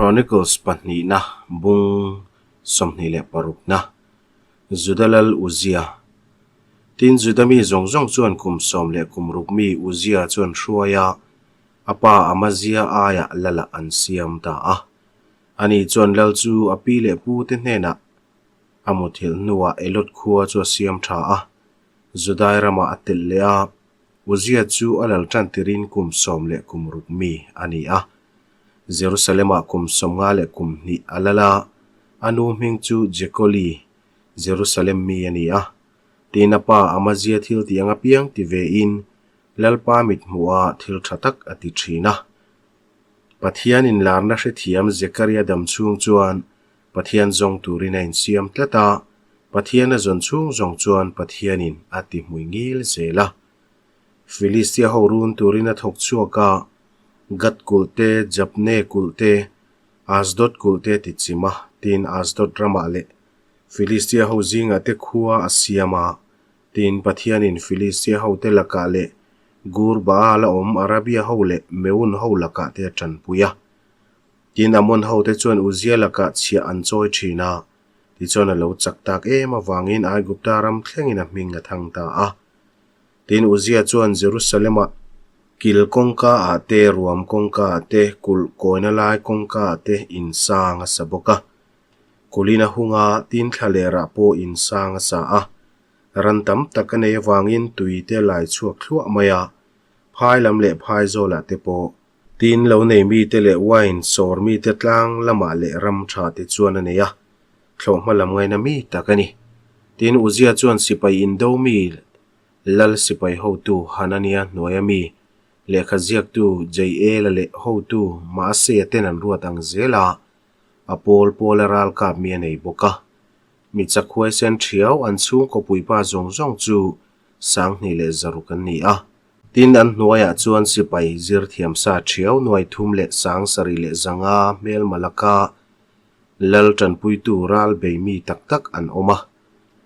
Chronicles pahnihna bung 26 na Juda lal Uzia. Tin, Juda mi zawng zawng chuan kum sawm leh kum ruk mi Uzia chuan hruai a, a pa Amazia aiah lalah an siam ta a. Ani chuan lal chu a pi leh pu te hnenah a muthilh hnuah Elot khua chu a siam tha a, Judai ramah a telh leh a, Uzia chu a lal tan tirin kum sawm leh kum ruk mi a ni a. Jerusalem-ah kum sawmnga leh kum hnih a lal a, a nu hming chu Jekoli, Jerusalem mi a ni a. Tin a pa Amazia thil tih ang apiang ti vein Lalpa mithmuha thil tha tak a ti thin a. Pathian inlarna hrethiam Zekaria dam chhung chuan Pathian zawng turin a insiam tlat a, Pathian a zawn chhung zawng chuan Pathianin a ti hmui ngil zel a. Filistia ho run turin a thawk chhuak a, Gath kulh te, Jabne kulh te, Asdod kulh te ti chim a, tin Asdod ramah leh Filistia ho zingah te khua a siam a, tin Pathianin Filistia hote lakah leh Gur Baal a awm Arabia ho leh Meun ho lakah te a tanpui a. Tin, Amon hote chuan Uzia lakah chhiah an chawi thin a, tichuan a lo chak tak em avangin Aigupta ram thlengin a hming a thang ta a. Tin, Uzia chuan Jerusalem-ah kil kawngka ah te, ruam kawngka ah te, kulh kawina lai kawngka ah te insang a sa bawk a. Kulhin a hung a, tin thlalerah pawh insang a sa a. Ran tam tak a nei avangin tui te lai chhuak thluah mai a, phai lam leh phai zawlah te pawh Tin, lo nei mite leh wine sawr mite tlang lamah leh ram tha te chuan a nei a, thlawhhma lam ngaina mi tak a ni. Tin, Uzia chuan sipai indo mi lal sipai hotu Hanania hnuaia mi, lehkha ziaktu Jeiela leh hotu Maaseia ten an ruat ang zel a, a pawl pawla ralkap mi a nei bawk a. Mi chak huaisen thiau an chhungkaw puipa zawng zawng chu 21 an ni a. Tin, an hnuaiah chuan sipai zir thiam sa thiau nuai thum leh 7500 hmelma laka lal tanpuitu ral bei mi tak tak an awm a.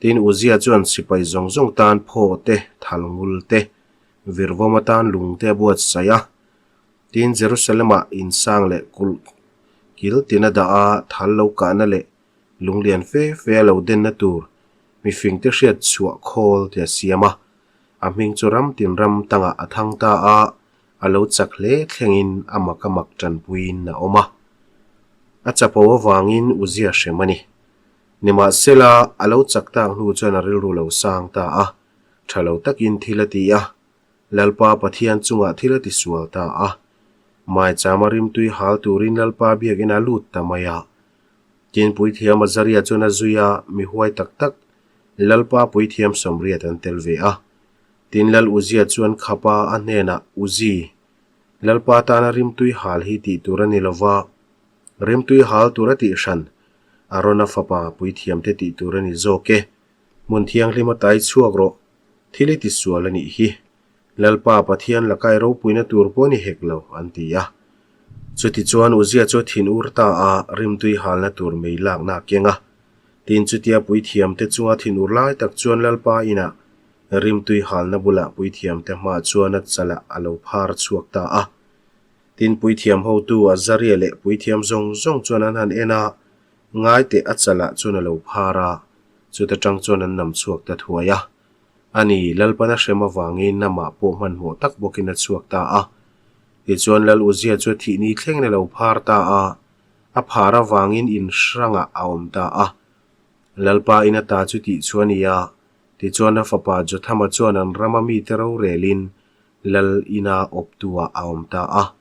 Tin, Uzia chuan sipai zawng zawng tan phaw te, thal ngul te, virvawm atan lung te a buatsaih a. Tin, Jerusalem-ah insang leh kulh kil tin a dah a, thal lo kahna leh lunglian fe fe a lo denna tur mifingte hriat chhuah khawl te a siam a. A hming chu ram tin ram tangah a thang ta a, a lo chak hle thlengin a mak a mak tanpuiin a awm a. A chapo avangin Uzia hrem a ni. Nimahsela, a lo chak tak hnu chuan a rilru lo sang ta a, tha lo takin thil a ti a, Lalpa Pathian chungah thil a ti sual ta a. Maichama rimtui hal turin Lalpa biakinn a lut ta mai a. Tin Puithiam Azaria chuan a zui a, mi huai tak tak Lalpa puithiam sawmriat an tel ve a. Tin Lal Uzia chuan khapa a hnenah, Uzi, Lalpa tana rimtui hal hi tih tur a ni lo va, rimtui hal tur a tih hran, Arona fapa puithiamte tih tur a ni zawk e. Hmun thianghlim a tai chhuak rawh, thil i tisual a nih hi. Lalpa Pathian lakai ropuina tur pawh a ni hek lo, an ti a. Chutichuan Uzia chu a thin ur ta a, rimtui halna tur mei lakna a keng a. Tin, chutia puithiamte chunga thinur lai tak chuan Lalpa inah rimtui halna bulah puithiamte hmaah chuan a chalah a lo phar chhuak ta a. Tin, puithiam hotu Azaria leh puithiam zawng zawng chuan an han en a, ngaiteh a chalah chuan a lo phar a, chuta tang chuan an nam chhuak ta thuai a. Ani, Lalpan a hrem avangin amah pawh hmanhmawh tak bawkin a chhuak ta a. Tichuan, Lal Uzia chu a thih ni thlengin a lo phar ta a. A phar avangin in hrangah a awm ta a. Lalpa in a ta chu tih chu a ni a, tichuan a fapa Jothama chuan an rama mite rorelin lal ina awptuah a awm ta a.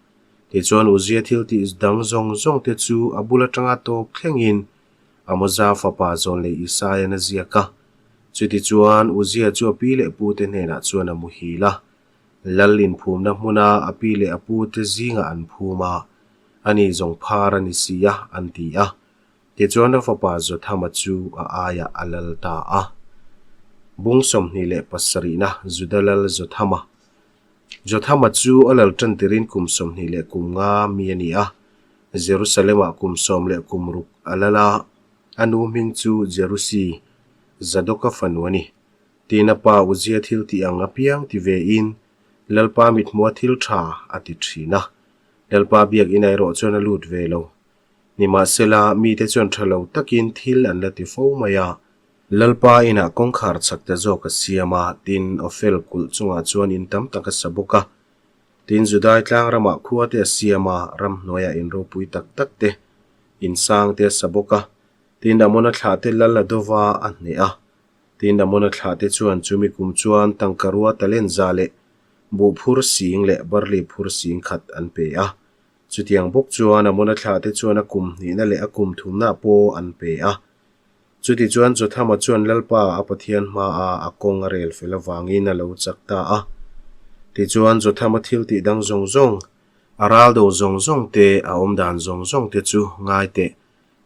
Tichuan Uzia thil tih dang zawng zawngte chu a bul atanga tawp thlengin Amoza fapa zawn leh Isaian a ziak a. Chutichuan Uzia chu a pi leh pute hnenah chuan a muhil a. Lal inphumna hmuna a pi leh a pute zingah an phum a. A ni zawng phar a ni si a, an ti a. Tichuan a fapa Jothama chu a aiah a lal ta a. Bung 27na Juda lal Jothama. Jothama chu a lal tan tirin kum 25 mi a ni a. Jerusalem-ah kum 16 a lal a, a nu hming chu Jerusi, Zadoka fanu a ni. Tin a pa Uzia thil tih ang apiang ti vein Lalpa mithmua thil tha a ti thin a. Lalpa biakinn erawh chuan a lut ve lo. Nimahsela, mite chuan tha lo takin thil an la ti fo mai a. Lalpa inah kawngkhar chak ta zawk a siam a, tin, Ophel kulh chungah chuan in tam tak a sa bawk a. Tin, Judai tlang ramah khua te a siam a, ramhnuaiah in ropui tak tak te, in sang te a sa bawk a. Tin, Amona thlah te lal a dova a hneh a. Tin, Amona thlah te chuan chumi kum chuan tangkarua talent za leh buh phur sing leh barli phur sing khat an pe a. Chutiang bawk chuan Amona thlah te chuan a kum hnihna leh a kum thumna pawh an pe a. Chutichuan Jothama chuan Lalpa a Pathian hmaah a kawng a rel fel avangin a lo chak ta a. Tichuan Jothama thil tih dang zawng zawng, a ral do zawng zawng te, a awm dan zawng zawng te chu ngai teh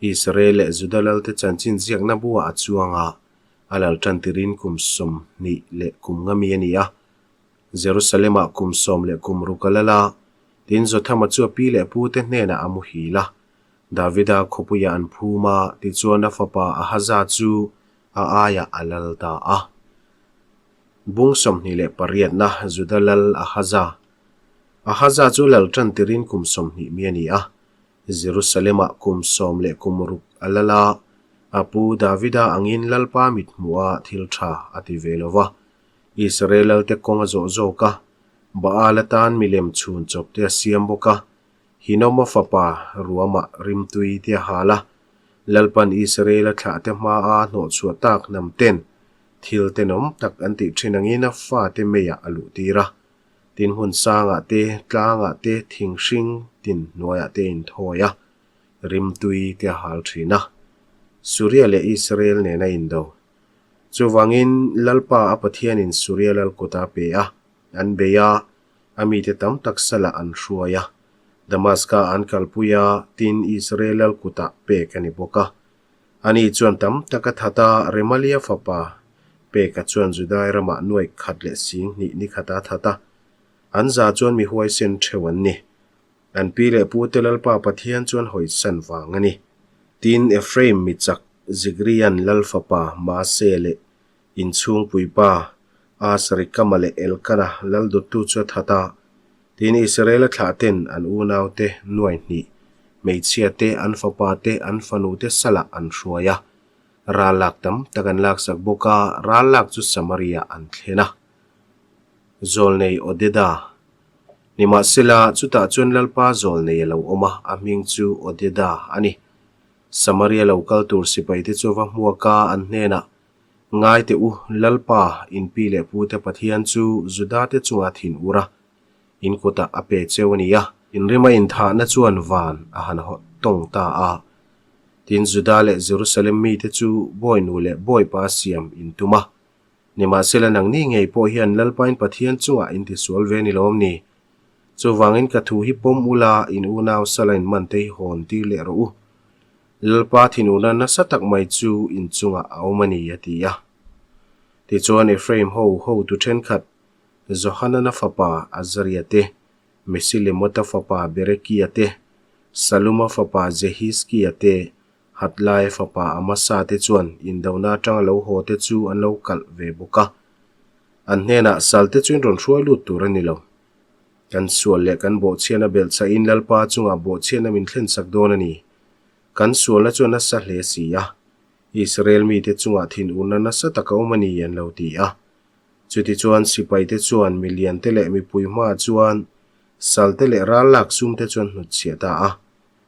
Israel leh Juda lalte chanchin ziakna buah a chuang a, a lal tan tirin kum 20 leh kum nga mi a ni a. Jerusalem-ah kum 16 a lal a, tin Jothama chu a pi leh pute hnenah a muhil a. Davida khawpuiah an phum a, tichuan a fapa Ahaza chu a aiah a lal ta a. Bung 28na Juda lal Ahaza Ahaza chu lal tan tirin kum 20 mi a ni a, Jerusalem-ah kum 16 a lal a, a pu Davida angin Lalpa mithmuha thil tha a ti ve lo va. Israel lalte kawng a zawh zawk a, Baal atan milem chhun chawp te a siam bawk a, Hinoma fapa ruamah rimtui te a hal a, Lalpan Israel a thlah te hmaa hnawhchhuah tak hnam ten thil tenawm tak an tih thin angin a fate meiah a luh tir a. Tin hmun sangah te, tlangah te, thing hring tin hnuaiah te a inthawi a, rimtui te a hal thin a. Suria leh Israel nen a indo. Chuvangin Lalpa a Pathianin Suria lal kut a pe a, an bei a, a mite tam tak salah an hruai a. Damaska an kalpui a, tin Israel lal kutah pek a ni bawk a. Ani chuan tam tak a that a, Remalia fapa Peka chuan Judai ramah nuaih khat leh 2000 ni khat a that a. An za chuan mi huaisen theuh an ni. An pi leh pute Lalpa Pathian chuan hawisan vang a ni. Tin, Ephraim mi chak Zikrian lal fapa Maase leh inchhungpuipa Asrikama leh Elkana lal dawttu chu a that a. Tin, Israela thlahten an unaute nuai hnih, hmeichhiate, an fapate, an fanute salah an hruai a. Ral lak tam tak an laksak bawk a, ral lak chu Samaria an thlen a. Zawlnei Odeda. Nimahsela, chutah chuan Lalpa zawlnei a lo awm a, a hming chu Odeda a ni. Samaria lo kal tur sipaite chu a va hmuak a, an hnenah, Ngai teh u, Lalpa, in pi leh pute Pathian chu Judate chunga thin ur a, in kutah a pe cheu a ni a. In rima inthahna chuan van a han hawt tawng ta a. Tin, Juda leh Jerusalem mite chu bawinu leh bawipa siam in tum a. Nimahsela nangni ngei pawh hian Lalpain Pathian chungah in tisual ve ni lawm ni? Chuvangin ka thu hi pawm ula, in unau sala in man te hi hawn tir leh rawh u. Lalpa thinurna nasa tak mai chu in chungah a awm a ni, a ti a. Tichuan Ephraim ho hotu thenkhat, Johanana fapa Azaria te, Mesilemota fapa Berekia te, Saluma fapa Jehiskia te, Hatlaia fapa Amasa te chuan indona atanga lo haw te chu an lo kalh ve bawk a. An hnenah salte chu in rawn hruai lut tur a ni lo. Kan sual leh kan bawhchhiatna belhchhahin Lalpa chungah bawhchhiatna min thlensak dawn a ni. Kan sualna chu a nasa hle si a, Israel mite chungah thinurna nasa tak a awm a ni an lo ti a. Chutichuan sipaite chuan miliante leh mipui hmaah chuan salte leh ral lak sumte chu an hnutchhiah ta a.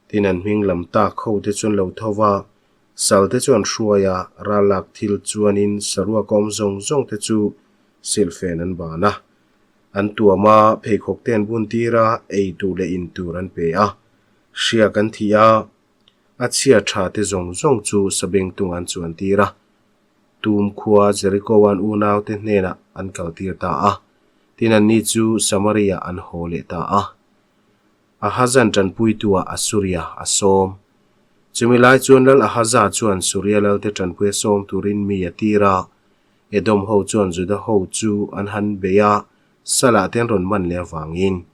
Tin an hming lam tak hote chu an lo tho va, salte chu an hruai a, ral lak thil chuanin saruak awm zawng zawngte chu silhfen an ban a. An tuam a, pheikhawk te an bun tir a, ei tur leh in tur an pe a. Hriak an thih a, a chhia tha te zawng zawng chu sabengtung an chuan tir a. Tum khua Jeriko-a'n unaute hnenah an kal tir ta a, tin anni chu Samaria an haw leh ta a. Ahazan tanpuitu-ah Asuria a sawm. Chumi lai chuan Lal Ahaza chuan Suria lalte tanpui a sawm turin mi a tir a, Edom ho chuan Juda ho chu an han bei a, Salah te an rawn man leh avangin.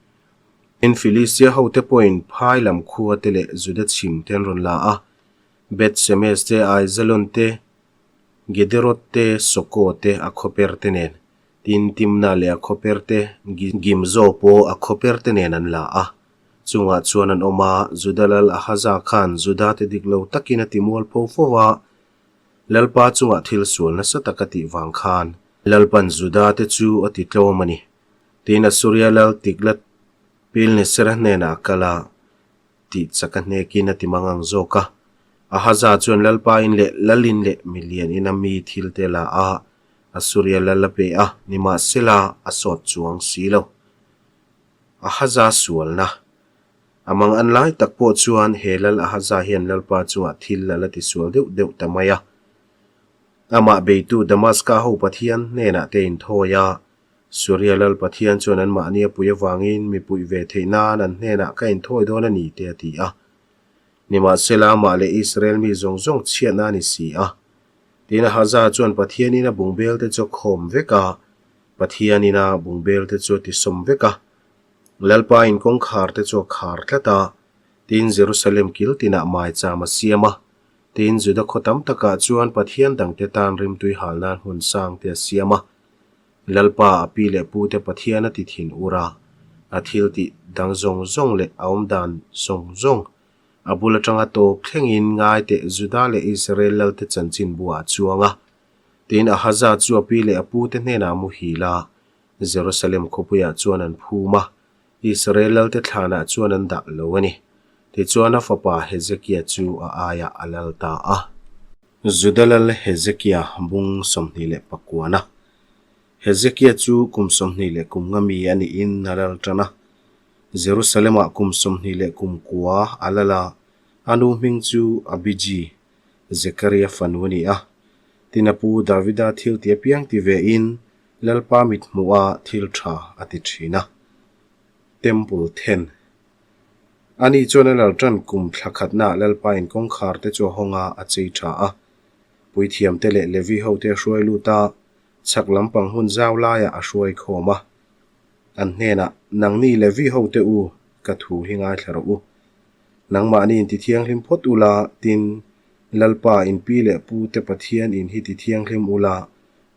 Tin, Filistia hote pawhin phai lam khua te leh Juda chhim te an rawn la a, Beth Shemesh te, Aijalon te, Gederoth te, Soko te, a khawper te nen, tin, Timnah leh a khawper te, Gimzo pawh a khawper te nen an la a. Chungah chuan an awm a, Juda lal Ahaza khan Judate dik lo takin a ti mualpho fo a, Lalpa chungah thil sual nasa tak a tih vang khan Lalpan Judate chu a ti tlawm a ni. Tin, Assuria lal Tiglath-Pilnesera hnenah a kal a, tih chak a hnekin a ti mang ang zawk a. Ahaza chuan Lalpa in leh Lalin leh milian ina mi thil te la a, Assuria lal a pe a, nimahsela a sawt chuang si lo. Ahaza sualna. A mang an lai tak pawh chuan he Lal Ahaza hian Lalpa chungah thil a la ti sual deuh deuh ta mai a. Amah beitu Damaska ho Pathian hnenah te inthawi a, Suria Lal Pathian chuan anmahni a puih avangin mi puih ve theih nan an hnenah ka inthawi dawn a ni te a ti a. Nimahsela amah leh Israel mi zawng zawng chhiatna a ni si a. Tin Ahaza chuan Pathianin a bungbelte chu a khawm vek a, Pathianin a bungbelte chu a tisawm vek a. Lalpa in kawngkhar te chu a khar tlat a, tin Jerusalem kil tinah maicham a siam a. Tin Juda khaw tam takah chuan Pathian dangte tan rimtui hal nan hmun sang te a siam a. Lalpa a pi leh pu te Pathian a ti thin ur a, a thil tih dang zawng zawng leh a awm dan zawng zawng a bul atanga tawp thlengin ngai teh Juda leh Israel lalte chanchin buah a chuang a. Tin Ahaza chu a pi leh a pu te hnenah a muhil a, Jerusalem khawpuiah chuan an phum a, Israel lalte thlanah chuan an dah lo a ni. Tichuan a fapa Hezekia chu a aiah a lal ta a. Juda lal Hezekia bung 29 a. Hezekia chu kum 20 kum nga mi a niin a lal tan a. Jerusalem-ah kum 29 a lal a, a nu hming chu Abiji, Zekaria fanu a ni a. Tin a pu Davida thil ti apiang ti vein Lalpa mithmuha thil tha a ti thin a. Temple then. Ani chuan a lal tan kum thla khatnaah Lalpa in kawngkhar te chu a hawng a, a chei tha a. Puithiam te leh Levi ho te a hruai lut a, chhak lampang hmun zau laiah a hruai khawm a. An hnenah, Nangni Levi ho te u, ka thu hi ngaithla rawh u. Nangmahni in tithianghlim phawt ula, tin, Lalpa in pi leh pu te Pathian in hi tithianghlim ula,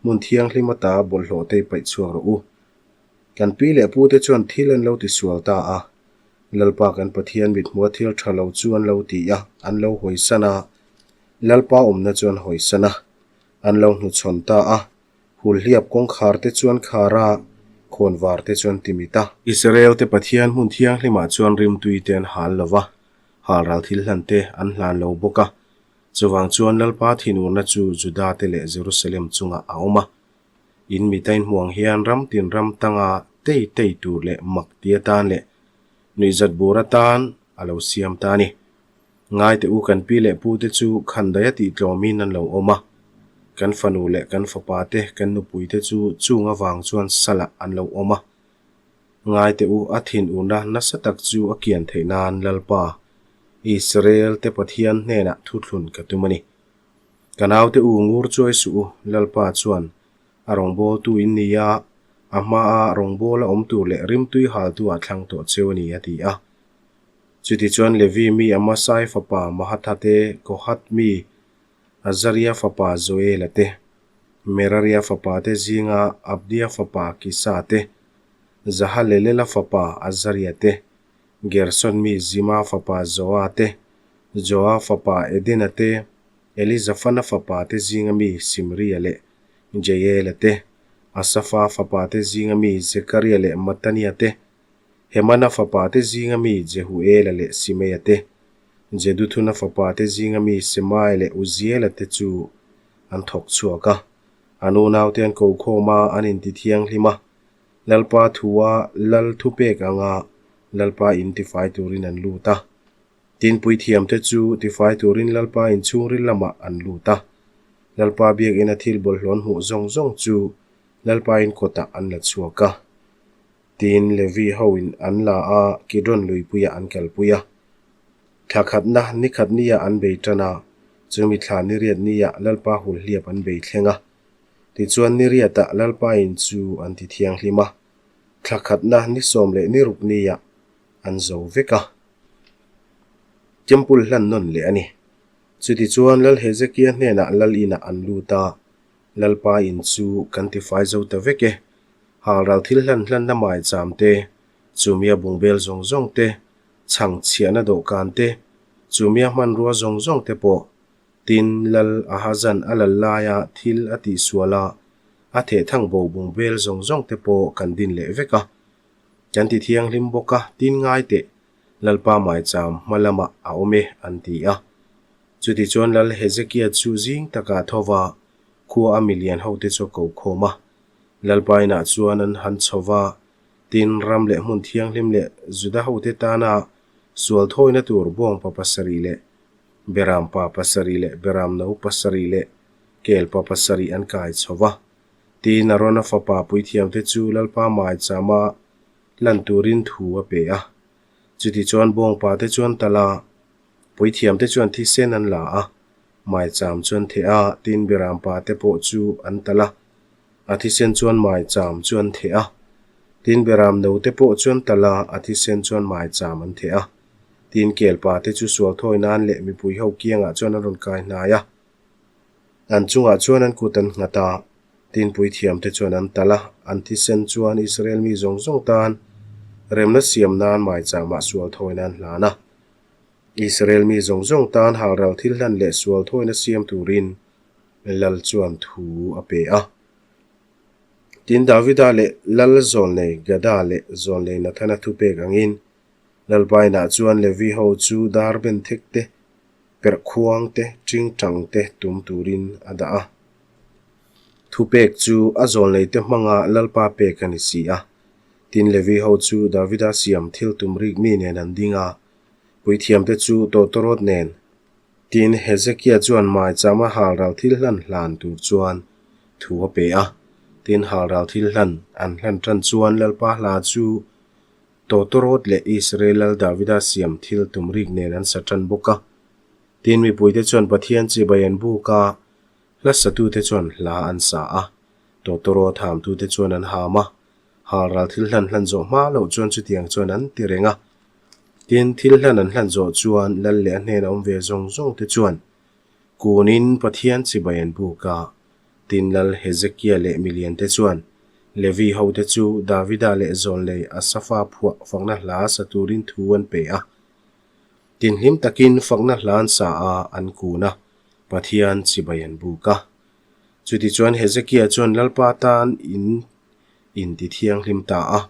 hmun thianghlim ata bawlhhlawh te i paih chhuak rawh u. Kan pi leh pu te chuan thil an lo ti sual ta a, Lalpa kan Pathian mithmua thil tha lo chu an lo ti a, an lo hawisan a, Lalpa awmna chu an hawisan a, an lo hnuchhawn ta a, hulhliap kawngkhar te chu an khar a, khawnvar te chu an ti mit a. Israel te Pathian hmun thianghlimah chuan rimtui te an hal lo va, halral thil hlan te an hlan lo bawk a. Chuvang chuan Lalpa thinurna chu Juda te leh Jerusalem chungah a awm a. In mita inhmuang hian ram tin ram tanga tei tei tur leh mak ti atan leh nuihzat bur atan a lo siam ta a ni. Ngaite u kan pi leh pu te chu khandaia tih tlawmin an lo awm a, kan fanu leh kan fapa te kan nupui te chu chung avang chuan salah an lo awm a. Ngaite u a thinurna nasa tak chu a kian theih nan Lalpa, Israel te Pathian hnenah thuthlun ka tum a ni. Ka naute u ngur chuai suh u, Lalpa chuan a rawngbawltu in ni a, a hmaa rawngbawla awm tur leh rimtui haltu ah thlang tawh cheu a ni, a ti a. Chutichuan Levi mi Amasai fapa Mahatha te, Kohath mi Azaria fapa Joela te, Meraria fapa te zinga Abdia fapa Kisa te, Jahalelela fapa Azaria te, Gerson mi Zima fapa Joa te, Joa fapa Edena te, Elizafana fapa te zinga mi Simria leh Jeiela te, Asafa fapa te zinga mi Zekaria leh Matania te, Hemana fapa te zinga mi Jehuela leh Simeia te, Jeduthuna fapa te zinga mi Semaia leh Uziela te chu an thawk chhuak a. An unaute an ko khawm a, an intithianghlim a. Lalpa thua Lal thupek anga Lalpa in tifai turin an lut a. Tin puithiamte chu tifai turin Lalpa inchhungril lamah an lut a. Lalpa biakina thil bawlhhlawh hmuh zawng zawng chu Lalpa in kawtah an la chhuak a. Tin Levi hoin an la a, Kidron luipuiah an kalpui a. Thla khatna ni khat niah an bei tan a, chumi thla ni riat niah Lalpa hulhliap an bei thleng a. Tichuan ni riatah Lalpa in chu an ti thianghlim a, thla khatna ni 16 niah an zo vek a. Temple hlan nawn leh a ni. Chutichuan Lal Hezekia hnenah Lal inah an lut a, Lalpa in chu kan tifai zo ta vek e. Halral thil hlan hlanna maicham te, chumia bungbel zawng zawng te, Chhang chhiahna dawhkan te, chumia hmanrua zawng zawng te pawh Tin, Lal Ahazan a lal laia thil a tihsual a, a thehthang bo bung vel zawng zawng te pawh kan din leh vek a. Kan ti thianghlim bawk a, tin ngai teh, Lalpa maicham hma lamah a awm e, an ti a. Chutichuan Lal Hezekia chu zing takah tho va, khua a milian hote chu a ko khawm a. Lalpa inah chuan an han chho va, tin ram leh hmun thianghlim leh Juda hote tana sual thawina tur bawngpa pasarih leh Beram pa pasarih leh beram no pasarih leh kel pa pasarih an kai chho va. Tiin Arona fapa puithiamte chu Lalpa maichama lan turin thu a pe a. Chutichuan bawngpa te chuan tal a, puithiamte chuan thisen an la a, maicham chu an theh a, tin beram pa te pawh chu an tal a, a thisen chuan maicham chu an theh a, tin beram no te pawh chu an tal a, a thisen chuan maicham an theh a. Tin kelpa te chu sual thawi nan leh mipui ho kiangah chuan an rawn kai hnai a. An chungah chuan an kut an nghat a, tin puithiam te chuan an talh a, an thisen chuan Israel mi zawng zawng tan remna siam nan maichangmah sual thawi nan hlan a. Israel mi zawng zawng tan halral thil hlan leh sual thawina siam turin Lal chuan thu a pe a. Tin Davida leh Lal zawlnei Gada leh zawlnei Nathana thupek angin Lalpainah chuan Levi ho chu dar ben thek te, perh khuang te, tingtang te tum turin a dah a. Thupek chu a zawlneite hmanga Lalpa pek a ni si a. Tin Levi ho chu Davida siam thil tum rik mi nen an ding a, puithiamte chu tawtawrawt nen. Tin Hezekia chuan maichama halral thil hlan hlan tur chuan thu a pe a. Tin halral thil hlan an hlan tan chuan Lalpa hla chu Tawtawrawt leh Israel lal Davida siam thil tum rik nen an sa tan bawk a. Tin, mipuite chuan Pathian chibai an buk a, hla satute chuan hla an sa a, tawtawrawt hamtute chuan an ham a, halral thil hlan hlan zawh hma loh chuan chutiang chuan an ti reng a. Tin, thil hlan an hlan zawh chuan lal leh a hnena awm ve zawng zawngte chuan kunin Pathian chibai an buk a, Tin lal Hezekia leh miliante chuan Levi hote chu Davida leh Zawlnei Asafa phuah fakna hla sa turin thu an pe a. Tin hlim takin fakna hla an sa a, an kun a, Pathian chibai an buk a. Chutichuan Hezekia chuan Lalpa tan in inti thianghlim ta a,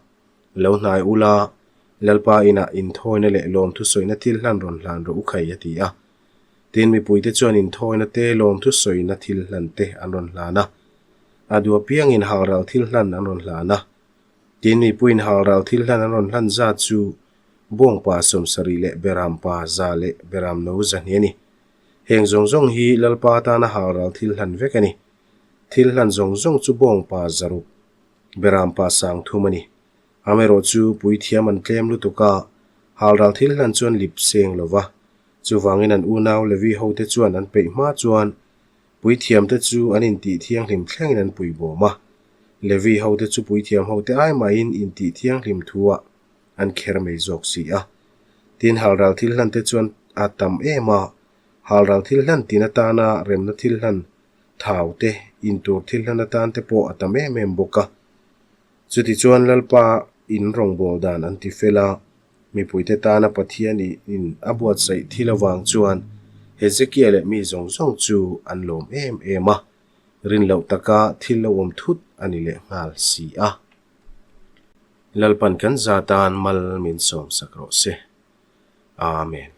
Lo hnai ula, Lalpa inah inthawina leh lawmthusawina thil hlan rawn hlan rawh u khai a ti a. Tin, mipuite chuan inthawina te, lawmthu sawina thil hlan te an rawn hlan a. A duh apiangin halral thil hlan an rawn hlan a. Tin, mipuiin halral thil hlan an rawn hlan zat chu bawngpa sawmsarih leh berampa za leh beramno zahnih a ni. Heng zawng zawng hi Lalpa atana halral thil hlan vek a ni. Thil hlan zawng zawng chu bawngpa zaruk, berampa sangthum a ni. Amaherawh chu puithiam an tlem lutuk a, halral thil hlan chuan lip seng lo va. Chuvangin an unau Levi hote chuan an peih hma chuan puithiamte chu an intih thianghlim thlengin an pui bawm a. Levi hote chu puithiam hote ai mahin intih thianghlim thuah an kher mai zawk si a. Tin, halral thil hlante chuan a tam em a, halral thil hlan tin atana remna thil hlan thau te, intur thil hlan atan te pawh a tam em em bawk a. Chutichuan Lalpa in rawngbâwl dan an ti fel a, mipuite tana Pathian in a buatsaih thil avang chuan Hezekia leh mi zawng zawng chu an lawm em em a, rin loh taka thil lo awm thut a ni leh nghal si a. Lalpan kan za tan mal min sawmsak rawh se. Amen.